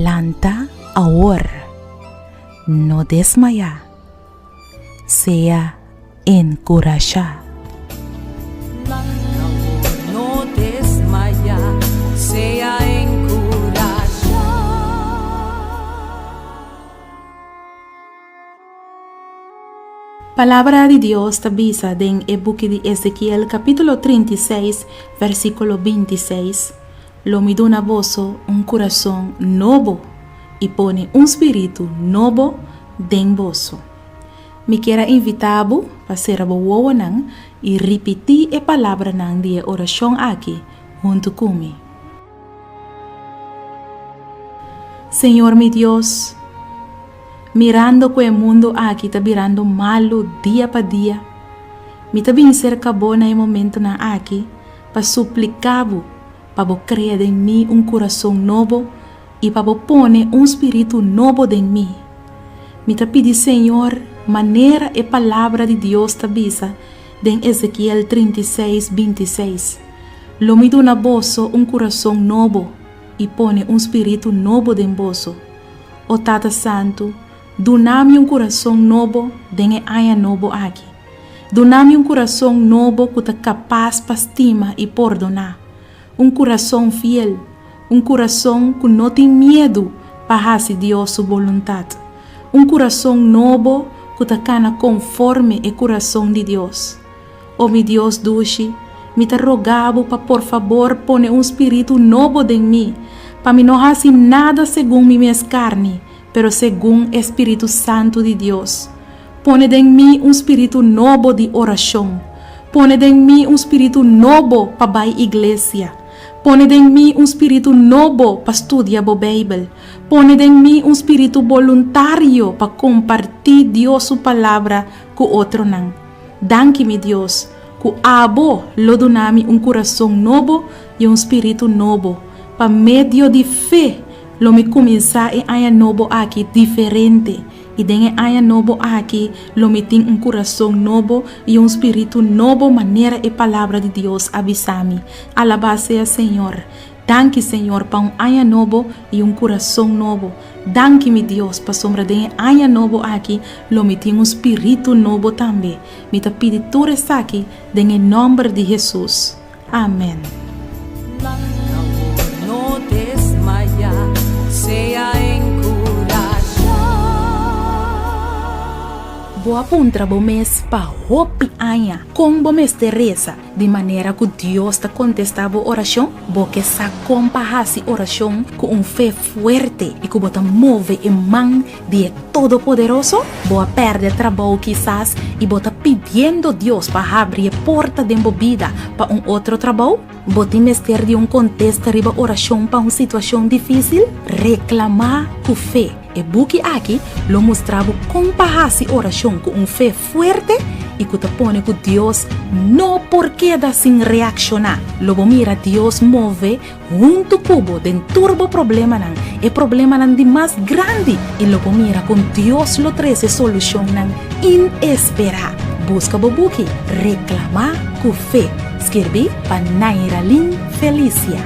Lanta awor, no desmayá, sea enkurashá. Lanta awor, no desmayá, sea enkurashá. Palabra di Dios ta bisa den e buki di Ezekiel kapítulo 36 versíkulo 26, Lo mi duna boso un kurason nobo i pone un spiritu nobo den boso. Mi kier a invitá bo pa sera bo wowonan i ripití e palabranan di e orashon aki huntu ku mi. Señor mi Dios, mirando ku e mundu aki ta birando malu dia pa dia, mi ta bini serka bo na e momentunan aki pa supliká bo pa bo krea den mi un kurason nobo i pa bo pone un spiritu nobo den mi. Mi ta pidi Señor manera e Palabra di Dios ta bisa den Ezekiel 36, 26, Lo mi duna boso un kurason nobo i pone un spiritu nobo den boso. O Tata Santu, duna mi un kurason nobo den e aña nobo aki. Duna mi un kurason nobo ku ta kapas pa stima i pordoná, un kurason fiel, un kurason ku no tin miedu pa hasi Dios su boluntat, un kurason nobo ku ta kana konforme e kurason di Dios. O mi Dios dushi, mi ta roga bo pa por fabor pone un spiritu nobo den mi, pa mi no hasi nada segun mi mes karni, pero segun e spiritu santu di Dios. Pone den mi un spiritu nobo di orashon. Pone den mi un spiritu nobo pa bai iglesia. Pone den mi un spiritu nobo pa studia bo Beibel. Pone den mi un spiritu boluntario pa kompartí Dios su Palabra ku otronan. Danki, mi Dios, ku abo lo duna mi un kurason nobo i un spiritu nobo. Pa medio di fe lo mi kuminsá e aña nobo aki diferente, i den e aña nobo aki lo mi tin un kurason nobo i un spiritu nobo manera e Palabra di Dios a bisa mi. Alabá sea Señor! Danki Señor pa un aña nobo i un kurason nobo. Danki mi Dios pasobra den e aña nobo aki lo mi tin un spiritu nobo tambe. Mi ta pidi tur esaki den e nòmber di Hesus. Amen. Lanta awor, no desmayá, sea enkurashá. Bo a puntra bo mes pa hopi aña kon bo mester resa di manera ku Dios ta kontestá bo orashon? Bo ke sa kon pa hasi orashon ku un fe fuerte i ku bo ta move e man di e Todopoderoso? Bo a pèrdè trabou kisas i bo ta pidiendo Dios pa habri e porta den bo bida pa un otro trabou? Bo tin mester di un kontesta riba orashon pa un situashon difísil? Reklamá ku fe! E buki aki lo mustra bo kon pa hasi orashon ku un fe fuerte i ku ta pone ku Dios no por keda sin reakshoná. Lo bo mira Dios move huntu ku bo den tur bo problemanan, e problemanan di mas grandi, i lo bo mira kon Dios lo trese solushonnan inesperá. Buska bo buki Reklamá ku Fe, skirbí pa Nairalyn Felicia.